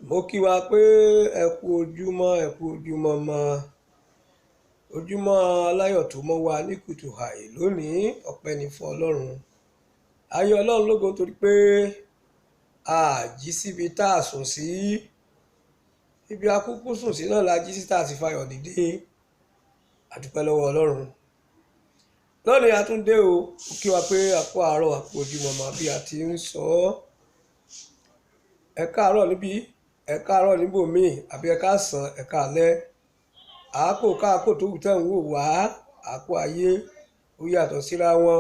Mo kí wa pé ẹ kú ojúmọ́, ẹ kú ojúmọ́ mọ́. Ojúmọ́ aláyọ̀ tó mọ́ wa ní kùtù hàì lónìí, ọpẹ́ ni fún Ọlọ́run. A yìn Ọlọ́run lógo torí pé a jí síbi tá a sùn sí. Ibi a kúkú sùn sí náà la jí sí tá a sì fayọ̀ dìde. A dúpẹ́ lọ́wọ́ Ọlọ́run. Lónìí a tún dé o, mo kí wa pé a kú àárọ̀, a kú ojúmọ́ mọ́ bí a ti ń sọ ọ́. Ẹ káàárọ̀ níbí, ẹ káàárọ̀ níbòmíì, àbí ẹ káàsán, ẹ káalẹ́. Àákò káàkó tó wù tẹ́ ń wò wá, àákò ayé ó yàtọ̀ síra wọn.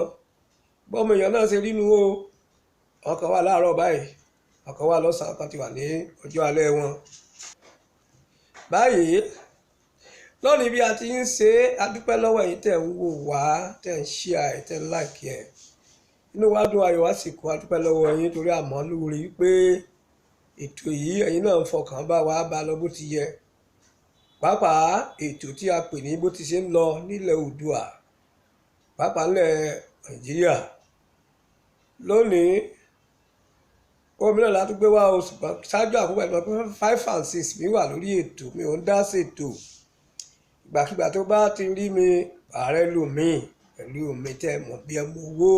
Bọ́mọ èèyàn náà ṣe rínú o. Àwọn kan wà láàárọ̀ báyìí, àwọn kan wà lọ́sàn-án, àwọn kan ti wà ní ọjọ́ alẹ́ wọn. Báyìí, lónìí bí a ti ń ṣe, a dúpẹ́ lọ́wọ́ ẹ̀yin tẹ́ ń wò wá, tẹ́ ń share ẹ̀, tẹ́ ń like ẹ̀. Inú wa dùn, ayọ̀ wa sì kún, a dúpẹ́ lọ́wọ́ yín torí a mọ̀ lóore wípé ètò yìí ẹ̀yin náà ń fọkàn bá wa bá lọ bó ti yẹ. Pàápàá ètò tí a pè ní bó ti ṣe ń lọ nílẹ̀ Oòduà, pàápàá nílẹ̀ Nàìjíríà. Lónìí, ohun mìíràn la tún gbé wá o, ṣùgbọ́n ṣáájú àkókò ẹ̀ pé 5 and 6 mi wà lórí ètò, mi ò ń dá ṣètò. Ìgbàkigbà tó bá ti rí mi, ààrẹ lò mí pẹ̀lú omi tẹ́ mọ̀ bí ẹ mú owó.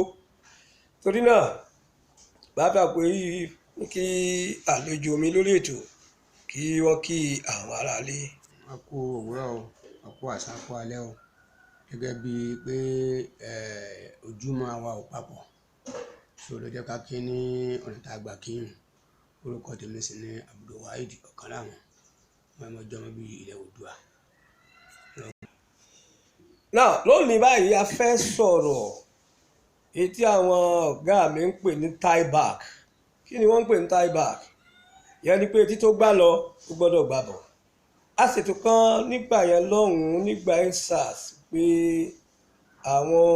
Torí náà, bàbá pé yìí ní kí àlejò mi lórí ètò kí wọ́n kí àwọn aráalé. A kú òwúrọ̀ o, a kú àṣà, a kú alẹ́ o. Gẹ́gẹ́ bí pé ojúmọ́ wa ò papọ̀, so ló jẹ́ ká kí ní ọ̀nà tá a gbà kí yùn. Orúkọ tèmi sì ni Abdulwaheed Ọ̀kánláwọ̀n, ọmọ ọjọ́ bíi ilẹ̀ Oòduà. Now, lónìí báyìí a fẹ́ sọ̀rọ̀ èyí tí àwọn ọ̀gá mi ń pè ní tie back. Kí ni wọ́n ń pè ní tie back? Ìyẹn ni pé etí tó gbá lọ, ó gbọ́dọ̀ gbà bọ̀. A ṣètò kan nígbà yẹn lọ́hùn-ún nígbà EndSARS pé àwọn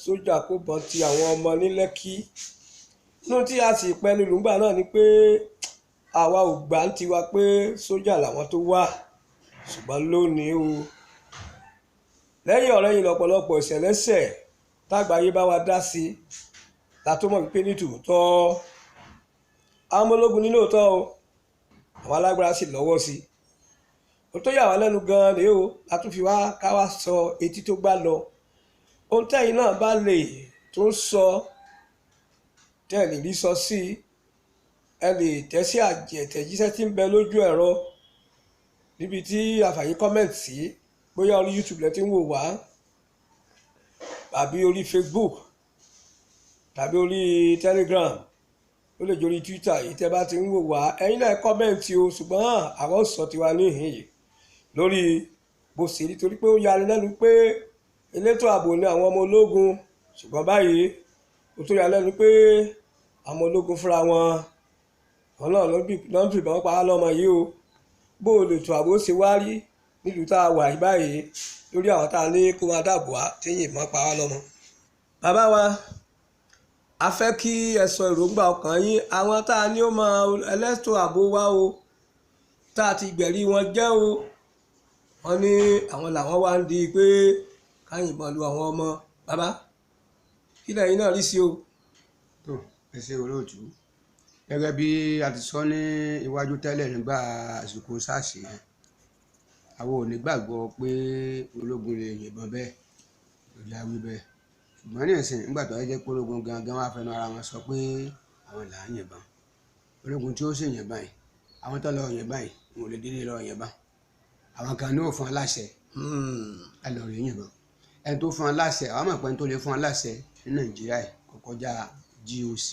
sójà kó bọn ti àwọn ọmọ ní Lẹ́kí. Inú tí a sì pẹnu lù ńgbà náà ni pé àwa ò gbà ń tiwa pé sójà làwọn tó wá. Ṣùgbọ́n lónìí o, lẹ́yìn ọ̀rẹ̀yìn lọ́pọ̀lọpọ̀ ìṣẹ̀lẹ̀ṣẹ̀ tágbáyé bá wa dá sí, la tó mọ̀ wípé ní tòótọ́ àwọn ọmọ ológun ní lóòótọ́ o, àwọn alágbára sì lọ́wọ́ sí i. Ó tó yà wá lẹ́nu gan-an rèé o, la tún fi wá ká wá sọ etí tó gbá lọ. Ohun tẹ́yin náà bá lè tó ń sọ, tẹ́ ẹ lè rí sọ sí i, ẹ lè tẹ̀ sí àtẹ̀jíṣẹ́ tí ń bẹ lójú ẹ̀rọ níbi tí àfàyè comment sí, bóyá orí YouTube lẹ ti ń wò wá, tàbí orí Facebook, tàbí orí Telegram, ó lè jẹ́ orí Twitter. Èyí tẹ́ bá ti ń wò wá, ẹ̀yin náà comment o, ṣùgbọ́n àwọn sọ tiwa níhìn yìí lórí bó ṣe rí, torí pé ó yani lẹ́nu pé elétò ààbò ni àwọn ọmọ ológun, ṣùgbọ́n báyìí ó tó yani lẹ́nu pé àwọn ọmọ ológun fúnra wọn, àwọn náà ló ń fìbọn pa á lọ́mọ yìí o. Bó o lè tó ààbò ṣe wá rí nílùú tá a wà yìí báyìí lórí àwọn tá a ní kó máa dáàbò wá tí yìnbọn pa á lọ́mọ. Bàbá wa, a fẹ́ kí ẹ sọ èròǹgbà ọkàn yín. Àwọn tá a ní ó mọ elétò ààbò wa o, tá a ti gbẹ̀rí wọn jẹ́ o, wọ́n ní àwọn làwọn wá ń di pé ká yìnbọn lu àwọn ọmọ. Bàbá, kí lẹ̀yin náà rí sí o? Tó, ẹ ṣé olóòtú. Gẹ́gẹ́ bí a ti sọ ní iwájú tẹ́lẹ̀ nígbà àsìkò SARS yẹn, àwọn ò ní gbàgbọ́ pé ológun lè yìnbọn bẹ́ẹ̀, ló jẹ́ wí bẹ́ẹ̀. Ṣùgbọ́n ní ìsìn, nígbà tó jẹ́ pé ológun gangan wá fẹnu ara wọn sọ pé àwọn là ń yìnbọn. Ológun tí ó sì yìnbọn yìí, àwọn tó lọ yìnbọn yìí, wọn ò lè délé lọ yìnbọn. Àwọn kan ní ò fún aláṣẹ, ẹ lọ rí yìnbọn. Ẹni tó fún aláṣẹ, àwọn mọ̀ pé ẹni tó lè fún aláṣẹ ní Nàìjíríà yìí kò kọjá GOC.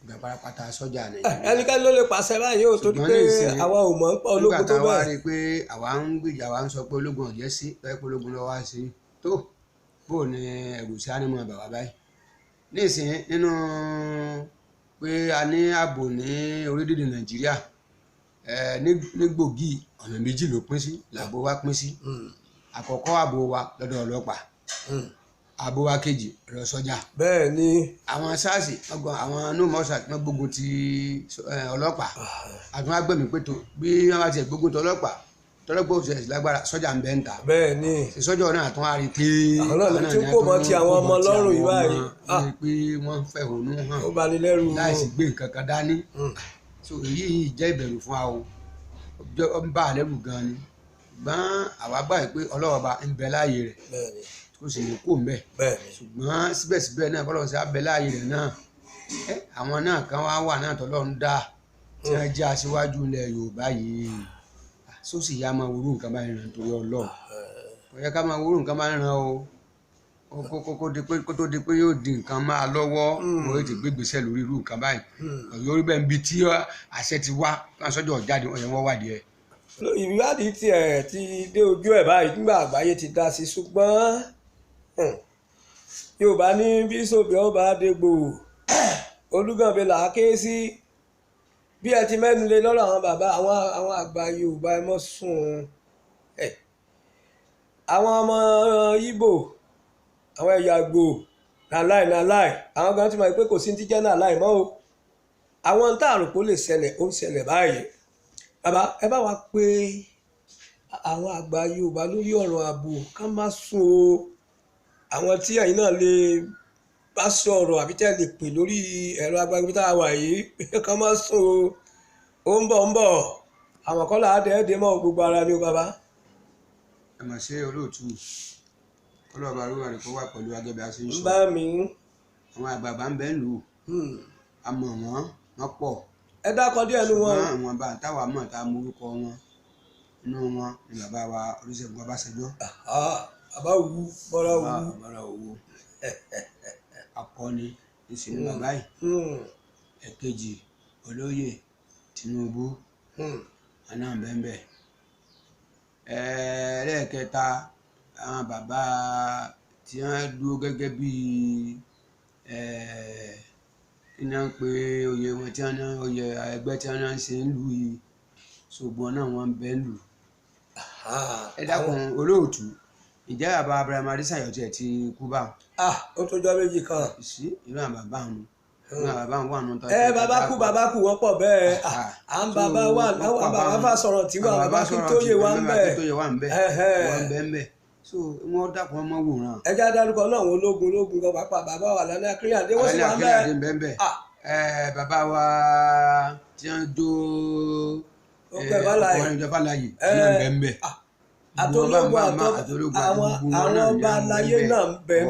Ìgbà pátápátá sọ́jà Nàìjíríà. Ẹnikẹ́ni ló lè pàṣẹ báyìí o, torí pé àwa ò mọ̀ ń pa ológun tó bẹ́ẹ̀. Nígbà tá a wá bẹ́ẹ̀. rí i pé àwa ń gbìjà, àwa ń sọ pé ológun ọ̀jẹ́ sí, pé ológun ló wá sí. Tó, bó ni ẹ̀rù sí á ní mọ̀ bàbá báyìí. Ní ìsìn nínú pé a ní ààbò ní orílẹ̀-èdè Nàìjíríà, ní gbòógì ọ̀nà méjì ló pín sí, làbò wa pín sí. Àkọ́kọ́ ààbò wa lọ́dọ̀ ọlọ́pàá, ààbò wa kejì lọ́dọ̀ sọ́jà. Bẹ́ẹ̀ ni. Àwọn SARS, àwọn no more SARS, wọ́n gbógun ti ọlọ́pàá. Àtúnwá gbẹ̀mí pé tó bí wọ́n bá ti gbógun ti ọlọ́pàá, tọ́lọ́pàá ò tiẹ̀ lágbára, sọ́jà ń bẹ ń ta. Bẹ́ẹ̀ ni. Sọ́jà náà tún á rí i pé àwọn náà ló tún kó mọ́ ti àwọn ọmọ lọ́rùn yìí báyìí. Wọ́n rí i pé wọ́n fẹ̀hónú hàn Ó bani lẹ́rù láìsí gbé nǹkan kan dání. So èyí yìí jẹ́ ìbẹ̀rù fún wa o, ó ń bà á lẹ́rù gan ni. Ṣùgbọ́n àwa gbà pé Ọlọ́run Ọba ń bẹ láàyè rẹ̀, kó sì ní kó ń bẹ. Ṣùgbọ́n síbẹ̀síbẹ̀ náà bọ́lá ṣe á bẹ láàyè rẹ̀ náà, àwọn náà kan wá wà náà tọ́lọ́run dá tí wọ́n jẹ́ aṣíwájú ilẹ̀ Yorùbá yìí. Sósì yá máa wúrú nǹkan báyìí ràn torí Ọlọ́run. Kò yẹ ká máa wúrú nǹkan báyìí ràn o. Kó tó di pé yóò di nǹkan máa lọ́wọ́, mo yóò ti gbé ìgbésẹ̀ lórí irú nǹkan báyìí. Ọ̀yọ́ orí bẹ́ẹ̀ ń bi tí àṣẹ ti wá káwọn sọ́jọ́ jáde ọ̀yẹ́ wọ́n wádìí ẹ̀. Ìwádìí tiẹ̀ ti dé ojú ẹ̀ báyìí nígbà àgbáyé ti dá sí, ṣùgbọ́n Yorùbá ní bí sòbí ọba dégbò Olúgànbẹ là á ké sí. Bí ẹ ti mẹ́nu lé lọ́rọ̀ àwọn bàbá àwọn àgbà Yorùbá, ẹ mọ́ sùn. Àwọn ọmọ Ìgbò, àwọn ẹ̀yà Ìgbò, nàláì nàláì, àwọn kan ti mọ̀ pé kò sí ti jẹ́ nàláì mọ́ o. Àwọn tá àrùn kò lè ṣẹlẹ̀ ó ń ṣẹlẹ̀ báyìí. Bàbá, ẹ bá wa pé àwọn àgbà Yorùbá lórí ọ̀rọ̀ ààbò ká má sùn o. Àwọn tí ẹ̀yin náà lè bá sọ̀rọ̀ àbí tẹ́ lè pè lórí ẹ̀rọ agbágbé tá a wà yìí ká má sùn o. Ó ń bọ̀ ń bọ̀, àwọn kan là á dẹ́ dé mọ́ gbogbo ara ni o bàbá. Ẹ mà ṣe olóòtú, ọlọ́ọ̀bá arúgbó rẹ̀ kó wà pẹ̀lú agẹ́bẹ́ a ṣe ń sọ. Ń bá mi. Àwọn àgbààgbà ń bẹ ń lù ú, a mọ̀ wọ́n, wọ́n pọ̀. Ẹ dákọ díẹ̀ nu wọn. Ṣùgbọ́n àwọn bá táwa mọ̀ tá a mọ orúkọ wọn, inú wọn ni bàbá wa Olúṣẹ́gun Ọbásanjọ́. Bàbá Òwu, Bọ́lá Òwu. Bọ́lá Òwu. Akọni ìsìn ní bàbá yìí. Ẹ̀kejì olóyè Tinubu, àná bẹ́ẹ̀. Ẹlẹ́ẹ̀kẹta àwọn bàbá tí wọ́n dúró gẹ́gẹ́ bí kí ni wọ́n ń pe oyè wọn tí wọ́n ní oyè ẹgbẹ́ tí wọ́n ń ṣe ń lù yìí, ṣùgbọ́n náà wọ́n ń bẹ́ lù. Ẹ dákun olóòtú, ìjẹ́ bàbá Abraham Adésànyọ̀ tiẹ̀ ti kú bá? Ó tó jọ méjì kan. Sí irú àwọn bàbá wọn, irú àwọn bàbá wọn wà nù. Ẹ bàbá kú bàbá kú wọ́n pọ̀ bẹ́ẹ̀. À ń bàbá wà, àwọn bàbá Fásọ̀rántì wà, bàbá Akíntóyè wà ń bẹ̀. Akíntóyè wà ń bẹ̀, wọ́n ń bẹ̀ ń bẹ̀. So wọ́n dákun ọmọ wòran. Ẹ já dárúkọ náà àwọn ológun ológun kan pàápàá, bàbá wà lálẹ́ Akínyàdé wọ́n sì wà ń bẹ̀. Akínyàdé ń bẹ̀. Bàbá wa tí wọ́n jó ọkùnrin ìjọba láàyè náà ń bẹ̀ ń bẹ̀. Àtológun àwọn ọba aláyé náà ń bẹ̀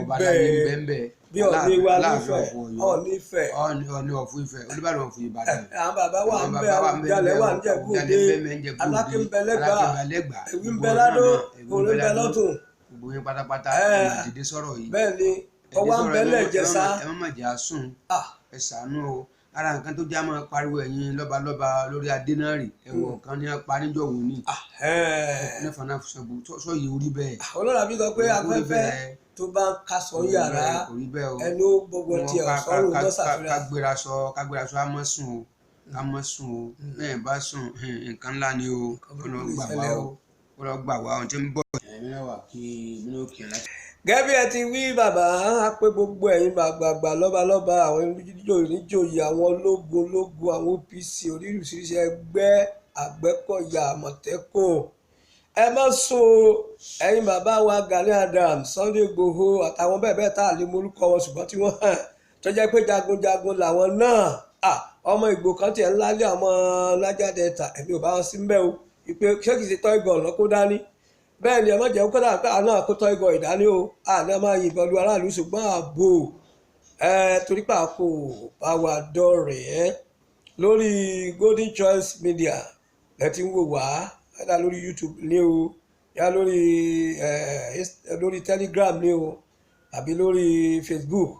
ń bẹ̀ bí Ọọ̀ni wa nífẹ̀ẹ́, Ọọ̀ni Ifẹ̀, Ọọ̀ni ọ̀fun Ifẹ̀, Olúbàdàn ọ̀fun Ìbàdàn. Àwọn bàbá wa ń bẹ, àwọn Àwùjalẹ̀ wà ń Jẹ̀bú Òde, Aláké ń bẹ Lẹ́gbà, Èwí ń bẹ Ládó, Òrè ń bẹ lọ́tún. Gbogbo yín pátápátá ẹ má dìde sọ̀rọ̀ yìí. Bẹ́ẹ̀ ni, ọwọ́ ń bẹ lẹ́jẹsà. Ẹ má má jẹ́ àsùn, ẹ ṣàánú o. Ara nǹkan tó já máa pariwo ẹ̀yin lọ́balọ́ba lórí adé náà rè, ẹ̀wọ̀ kan ní apá níjọ́ wò ní. Nífọ̀nà ṣọ̀bù sọ yìí orí bẹ́ẹ̀. Olórí sọ pé afẹ́fẹ́ tó bá ń kaṣọ yàrá ẹni ó gbogbo tiẹ̀ sọ́run lọ́sàfihàn. Kágbéra sọ á mọ́ sùn o, ká mọ́ sùn o. Bẹ́ẹ̀ bá sùn nǹkan ńlá ni o, kó lọ gbà wá o, kó lọ gbà wá ohun tí ń bọ̀. Ẹ̀mí náà wà kí èmi náà kì í láti. Gẹ́gẹ́ bí ẹ ti wí bàbá, á pé gbogbo ẹ̀yin gbàgbàgbà lọ́balọ́ba, àwọn oníjòyè, àwọn ológun ológun, àwọn OPC, oríṣiríṣi ẹgbẹ́, Àgbẹ̀kọ̀yà, Àmọ̀tẹ́kùn, ẹ má sùn o. Ẹ̀yin bàbá wa Gani Adams, Sunday Igboho àtàwọn bẹ́ẹ̀ bẹ́ẹ̀ tá a lè morúkọ wọn, ṣùgbọ́n tí wọ́n hàn tó jẹ́ pé jagunjagun làwọn náà. Ọmọ Ìgbò kan tiẹ̀ ńlá lé àwọn Niger Delta, ẹ̀mí ò bá wọn sí ń bẹ́ o, ìpè ṣé kìí ṣe tọ́ ìgò ọ̀nà kó dání. Bẹ́ẹ̀ ni ẹ má jẹ́ kó dà pé àná àkótọ́ ìgò ìdání o, àná máa yìnbọn lu aráàlú, ṣùgbọ́n ààbò torí pé àkó bá wa dọ̀rẹ̀ ẹ́ lórí Golden Choice Media lẹ ti ń wò wá, yálà lórí YouTube ní o, yá lórí lórí Telegram ní o, àbí lórí Facebook.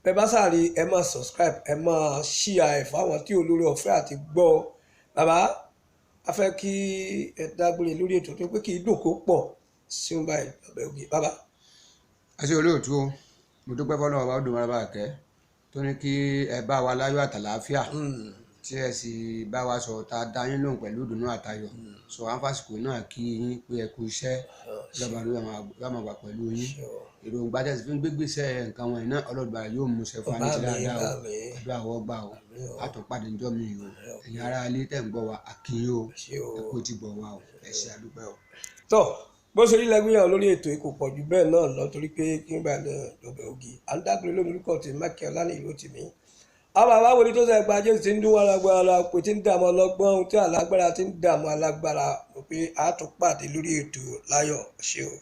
Bẹ́ẹ̀ bá sáré, ẹ máa subscribe, ẹ máa share ẹ̀ fáwọn tí olórí ọ̀fẹ́ àti gbọ́. Bàbá, a fẹ́ kí ẹ dágbére lórí ètò tó pé kì í dùn kó pọ̀ sí ń báyìí ọbẹ̀ ògì bàbá. Ẹ ṣé olóòtú o, mo dúpẹ́ fọlọ́run ọba ọdún bàbá kẹ́ tó ní kí ẹ bá wa láyọ̀ àtàlàáfíà, tí ẹ sì bá wa sọ̀rọ̀ tá a dá yín lóhùn pẹ̀lú ìdùnnú àtayọ̀. Sọ à ń fàsìkò náà kí yín pé ẹ kú iṣẹ́, lọ́ba ló máa wà pẹ̀lú yín. Èròǹgbà tẹ̀sí fún gbégbèsè nǹkan wọ̀nyí náà, ọlọ́dún yóò mú ṣe fún wa ní ti dáadáa o. Àdúrà wọ́n gbà o, àtúnpàdé níjọ́ mi o. Ẹ̀yin ará ilé tẹ̀ ń gbọ́ wa, a kí yín o, ẹ kú ti gbọ́ wa o, ẹ ṣé àdúpẹ́ o. Tó bó ṣe rí lẹ́gbẹ̀yàn lórí ètò yìí kò pọ̀ jù bẹ́ẹ̀ náà lọ, torí pé kí n bá lọ lọ́bẹ̀ ògì à ń dágbére lórí orúkọ tí Michael Ọlánìyí ló ti mí. Àwọn bàbá wo ni tó sẹ gba Jésù ti ń dún alágbára pé ti ń dààmú ọlọ́gbọ́n, ohun tí alágbára ti ń dààmú alágbára, pé a tún pàdé lórí ètò láyọ̀. Ṣé o.